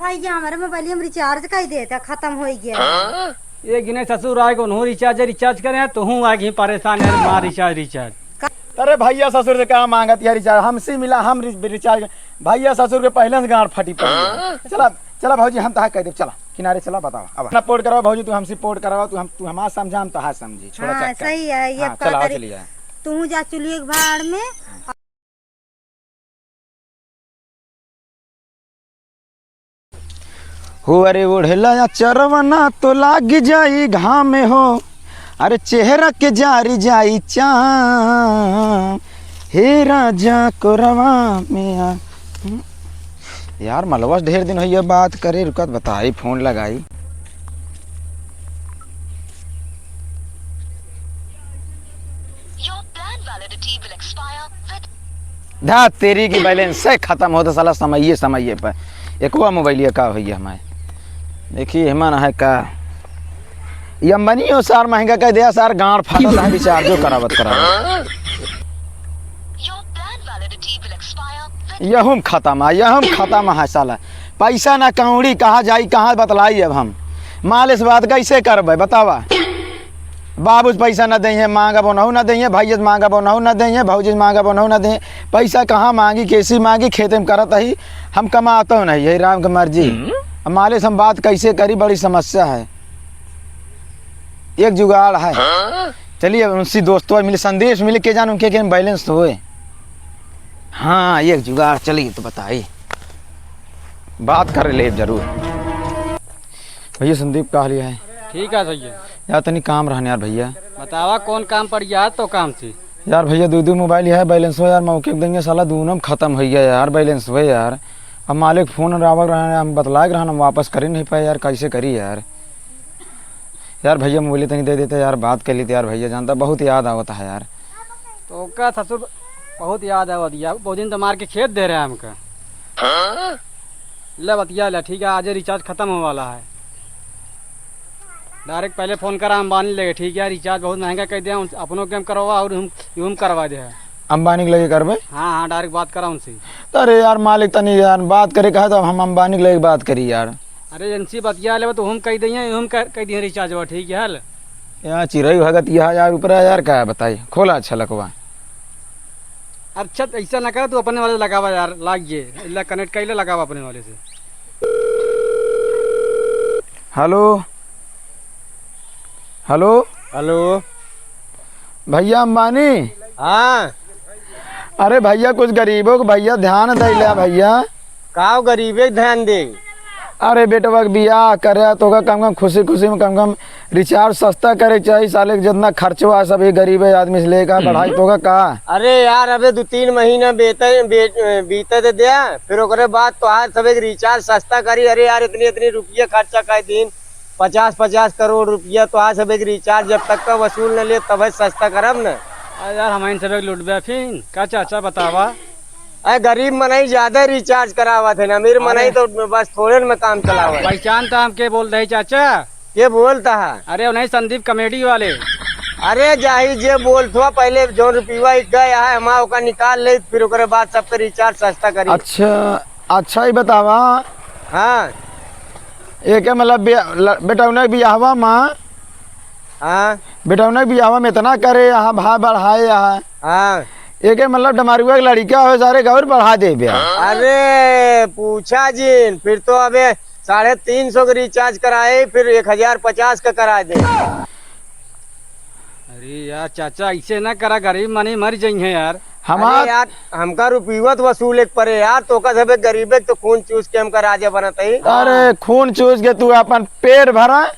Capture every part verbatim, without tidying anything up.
भाई, ये हमारे मोबाइल में रिचार्ज कई देता, खत्म हो गया। एक गिने ससुर आए, उन्हों रिचार्ज, रिचार्ज करे हैं, तो हूँ आए ही परेशान है, मार रिचार्ज, रिचार्ज। अरे भैया ससुर से का मांगत यार रिचार्ज, हमसे मिला, हम रि-, रिचार्ज। भैया ससुर के पहले से गांड फटी पड़ी है। चला, चला भौजी, हम तहा कह दे, चला किनारे चला, बतावा। अब ना पोर्ट करावा भौजी, तू हमसे पोर्ट करावा, तू हम, तू हमार समझा, हम तहार समझी, छोड़ा हाँ, चक्कर। सही है, ये हाँ, का चला, आओ, करी? चलिए। तू जा चुलिए के भाड़ में। हो अरे ओढ़ला या चरवना तो लाग जाई घाम हो, अरे चेहरा के जारी जाई चाम, हे राजा कोरवा में आ। हम्म, यार मलवा से ढेर दिन होइए बात करे, रुकत बताई, फोन लगाई। Your plan validity will expire with धा तेरी की बैलेंस से खत्म होता साला, समइये समइये पर। एकवा मोबाइलिया का होइया हमारे, देखी हेमन है का। ये अंबानी हो सार, महंगा कह दिया सार, गांड फाटत है रिचार्जो करावत करावत। Your plan validity will expire with यहूम खत्म है, यहूम खत्म है साला। पैसा ना कौड़ी, कहाँ जाई, कहाँ बतलाई अब हम। माल इस बात कैसे करबे, बतावा। बाबूज पैसा न देइहें, मांगब ओनहु न देइहें, भैया मांगब ओनहु न देइहें, भौजी मांगब ओनहु न देइहें। पैसा कहाँ मांगी, कैसी मांगी, खेते में करत ही, हम कमातो नहीं, यही राम के मर्जी। हम्म। अब मालिक से हम बात कैसे करी, बड़ी समस्या है। एक जुगाड़ है। हाँ? चलिए, उनसे दोस्तों मिले, संदेश मिले, के जान उनके के बैलेंस होए। हाँ, एक जुगाड़, चलिए तो बताई, बात कर ले जरूर। भैया संदीप, का हाल है? ठीक है भैया। यार, तनी काम रहन यार भैया। बतावा, कौन काम पड़ गया तो काम से? यार भैया, दू दू मोबाइल है, बैलेंस हो यार, मौके पे देंगे, साला दोनों में खत्म हो गया यार, बैलेंस हो यार। अब मालिक फोन रावल रहा है, हम बतला के रहन, हम वापस कर ही नहीं पाए यार, कैसे करी यार? यार भैया, मोबाइल तनी दे देते यार, बात कर लेते यार भैया, जानता बहुत याद आवत है यार। तो का ससुर बहुत याद आवत यार, बहुत दिन तो मार के खेत दे रहे हैं हमका। ले बतिया ले, ठीक है, आज रिचार्ज खत्म होने वाला है। डायरेक्ट पहले फोन करा अंबानी लगे, ठीक है, रिचार्ज बहुत महंगा कर दिया, उन-, अपनों के हम करवा और हम, हम करवा दे हैं। अंबानी के लगे करबे? हाँ, हाँ, डायरेक्ट बात करा उनसे। अरे यार मालिक, तनी यार बात करे कहा, तो हम अंबानी के लगे बात करी यार। अरे इनसे बतिया लेबे तो हम कह दिए, हम कह, कह दिए रिचार्ज हुआ, ठीक है, हल। यहाँ चिरई भगत यहाँ यार, ऊपर यार का बताई, खोला अच्छा लकवा। अच्छा, ऐसा ना कर, तू अपने वाले लगावा यार, लाग ये, इला कनेक्ट कर ले, लगावा अपने वाले से। हेलो, हेलो। हेलो। भैया अंबानी। हाँ। अरे भैया, कुछ गरीबों को भैया ध्यान दे ले भैया। का गरीबे के ध्यान दे? अरे बेटवा के बियाह करे, तो का कम कम खुशी खुशी में कम कम रिचार्ज सस्ता करे के चाही। साले के जितना खर्चवा है, सब ये गरीबे आदमी से लेकर बढ़ाई तो का, का? अरे यार, अबे दो तीन महीना बेते, बे-, बीते दे दिया, फिर ओकरे बाद तोहार सब एक रिचार्ज सस्ता करी। अरे यार, इतनी इतनी रुपये खर्चा कर दीन, पचास पचास करोड़ रुपया तोहार सब एक रिचार्ज जब तक का वसूल न ले, तब सस्ता करब न। अरे यार, हमारे सब एक लुटबे फिन का चाचा, बतावा। अरे गरीब मनई ज्यादा रिचार्ज करावत है ना, अमीर मनई अरे। तो बस थोड़े में काम चलावत। पहचान तो हम के बोल रहे चाचा? के बोलता है? अरे उन्हीं संदीप कॉमेडी वाले। अरे जाही जे बोलत हुआ, पहले जौन रुपया गया है, हम ओका निकाल ले, फिर ओकरे बाद सबके रिचार्ज सस्ता करी। अच्छा, अच्छा ही बतावा। हाँ। एके मतलब बे-, ल-, बेटौना के बियाहवा मा हाँ। बेटौना के बियाहवा में इतना करे यहाँ, भाव बढ़ाए यहाँ। हाँ। एके मतलब डमारुआ के लड़िका हो, सारे के और बढ़ा देबे। अरे, पूछा जिन, फिर तो अबे साढ़े तीन सौ के रिचार्ज कराए, फिर एक हजार पचास का करा दे। अरे यार चाचा, ऐसे ना करा, गरीब मनई मर जइहें यार। हमार अरे यार, हमका रुपया तो वसूले के परे यार, तोका सबे गरीबे के तो खून चूस के हमका राजा बनत है। अरे खून चूस के तू अपन पेट भरा,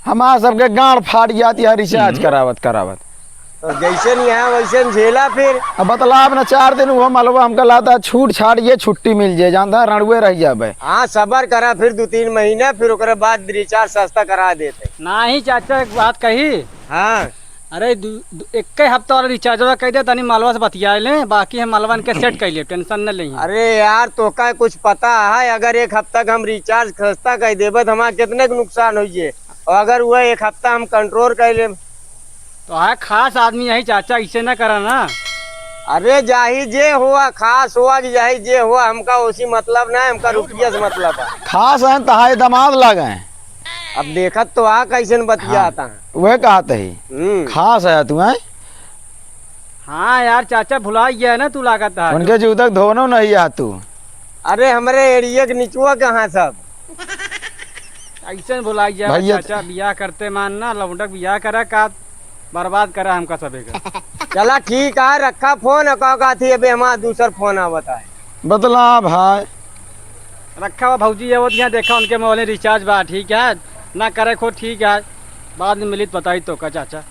हमार सबके गांड फाट जाती है रिचार्ज हम्म। करावत करावत। तो जैसे नहीं है वैसे न झेला फिर। अब बतलाब ना, चार दिन हुआ मलवा हमका लाता, छूट छाट ये छुट्टी मिल जाए, जानता है, रणुए रह जाबे। हाँ, सबर करा फिर दो तीन महीना, फिर ओकरे बाद रिचार्ज सस्ता करा देते। नाही चाचा, एक बात कही। हाँ। अरे, दू, दू, एक्के हफ्ता वाला रिचार्जवा कह दे, तनी मलवा से बतिया ले, बाकी हम मलवन के सेट कर लिए, टेंशन न लें। अरे यार, तोका कुछ पता है, अगर एक हफ्ता का हम रिचार्ज सस्ता कर देबे, तो हमारा कितने के नुकसान होइए, और अगर वो एक हफ्ता हम कंट्रोल कर ले। तो है खास आदमी यही चाचा, इसे ना करा ना। अरे जाही जे हुआ, खास हुआ कि जाही जे हुआ, हमका ओसी मतलब ना है, हमका रुपया से मतलब है। खास हैं तहाई दमाद लागे हैं। अब देखत तो आ कैसन बतियात हैं। वह कहत ही। हम्म। खास है तू, हैं? हाँ यार, चाचा भुला गया है ना तू, लागत है। उनके जूतक धोनो नहीं आ तू। अरे हमरे एरिया के निचुआ कहाँ सब? ऐसे भुला गया है भैया। चाचा, बियाह करते मान ना, लौंडक बियाह करा का, बर्बाद करा हमका सबे का। चला ठीक है, रखा फोन, का कहत ही अबे हमारा दूसर फोन आवत है। बतला भाई। रखा हुआ भौजी, ये वो यहाँ देखा उनके मोबाइल में रिचार्ज बा, ठीक है, ना करे खो, ठीक है, बाद में मिली तो बताई तो का चाचा।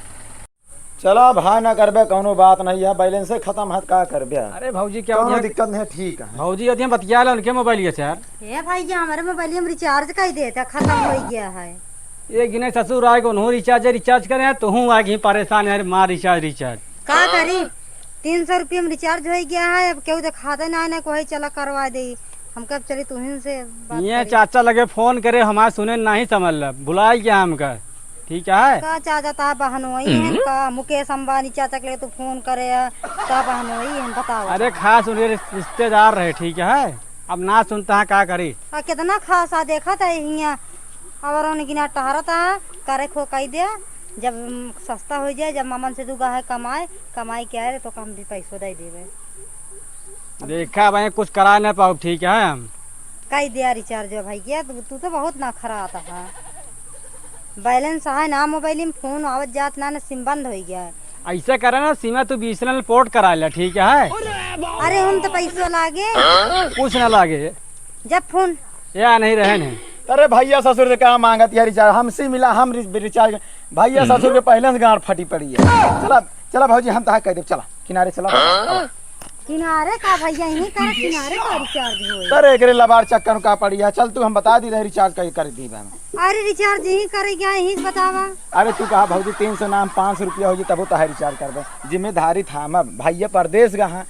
चला भाई, ना करबे, कौनो बात नहीं है, बैलेंस से खत्म है, का करबे? अरे भौजी, क्या कौनो होत है? दिक्कत नहीं है, ठीक है। भौजी, होत है, बतिया ले उनके मोबाइल से यार। ए भाई जी, हमारे मोबाइल में रिचार्ज कई देता, खत्म हो गया है। एक दिन ससुर आए को उन्हों रिचार्ज, रिचार्ज करे हैं, तो हूँ आए कि परेशान है, मार रिचार्ज, रिचार्ज। का करी? तीन सौ रुपये में रिचार्ज हो गया है, अब केहू देखाते ना, ना कोई चला करवा दे। हम कब चली तुहिन से बात ये करी। चाचा लगे फोन करे, हमारे सुने नहीं समझ ल, भुला गया हमका। ठीक है। का चाचा ता बहनोई है का? मुकेश अंबानी चाचा के लिए तू फोन करे है, ता बहनोई है, बताओ। अरे खास उनके रिस-, रिश्तेदार रहे, ठीक है। अब ना सुनता है, का करी? आ, कितना खास आ, देखा था हियाँ, और उन गिना टहरता है, करे खो कही दे, जब, उम, सस्ता हो जाए, जब मामन से तू गाहे कमाए, कमाई के आए, तो हम भी पैसों दे देवे। देखा भाई, कुछ करा ना पाओ, ठीक है हम। कई दिया रिचार्ज भाई, क्या तू, तू तो बहुत नखरा आता है। बैलेंस है ना मोबाइल में, फोन आवत जात ना, ना सिम बंद हो गया है। ऐसे करे ना, सिमा तू बीएसएनएल पोर्ट करा ले, ठीक है? अरे हम तो पैसों लागे। कुछ ना लागे। जब फोन या नहीं रहे नहीं। अरे भैया ससुर से का मांगत यार रिचार्ज, हमसे मिला, हम रि-, रिचार्ज। भैया ससुर के पहले से गांड फटी पड़ी है। चला, चला भौजी, हम तहा कह देब, चला किनारे चला। किनारे का भैया, यहीं कर किनारे का रिचार्ज होई। अरे एकरे लबार चक्कर का पड़ी है, चल तू हम बता दी रहे रिचार्ज कहीं कर दी हम। अरे रिचार्ज यहीं करे क्या, यहीं से बतावा। अरे तू कहा भौजी तीन सौ नाम पाँच सौ रुपया हो जी तबो तहार रिचार्ज करबे। जिम्मेदारी थामा भैया परदेस गहा।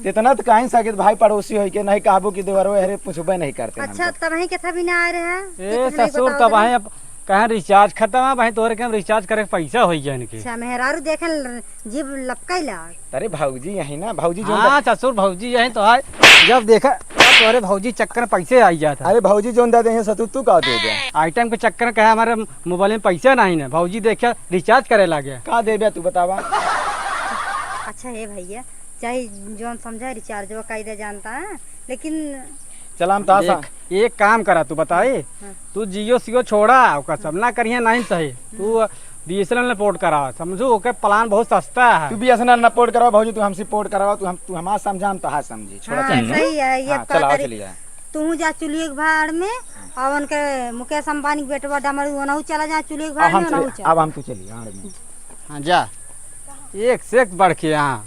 इतना तो कहीं सकित भाई पड़ोसी होई के नहीं कहबो कि देवरो हरे पूछबे नहीं करते हम अच्छा, तो। तब ही के था बिना आ रहे हैं। ए, कुछ नहीं ससुर, बताओ तब तो। हैं अब कहाँ रिचार्ज खत्म है, भाई तोहरे के हम रिचार्ज करे के पैसा होई गया इनके। अच्छा, मेहरारू देखे ल-, जीभ लपकाई ला। अरे भौजी यही ना, भौजी जो हाँ, अंदर ससुर भौजी यही तो है। जब देखा, तब तोहरे भौजी चक्कर में पैसे आई जाता है। अरे भौजी जो अंदर दे हैं ससुर, तू का दे दे? आइटम के चक्कर में कहा हमारे मोबाइल में पैसा नहीं ना, भौजी देखे रिचार्ज करे लागे। का देबे तू बतावा? अच्छा हे भैया, चाहे जौन समझा रिचार्ज वो कायदा जानता है, लेकिन चला हम तासा। देख, एक काम करा, तू बताई, हाँ। तू जियो सियो छोड़ा, ओकर सब ना करिए, नहीं सही। तू बीएसएनएल ने पोर्ट करा, समझू, ओके प्लान बहुत सस्ता है। तू बीएसएनएल ने पोर्ट करवा भौजी, तू हमसे पोर्ट करवा, तू हम, तू हमार समझा, हम तोहार समझी, छोड़ा हाँ, चल। सही है, ये हाँ, का चला, करी? चलिए। तू जा चुलिए के भाड़ में, और उनके मुकेश अंबानी के बेटवा डमरू, ओनहु चला जा चुलिए के अब भाड़ हम में, ओनहु चलिए, चला। अब हम तो चलिए, आड़ में। हाँ, जा। एक से एक बढ़ के यहाँ।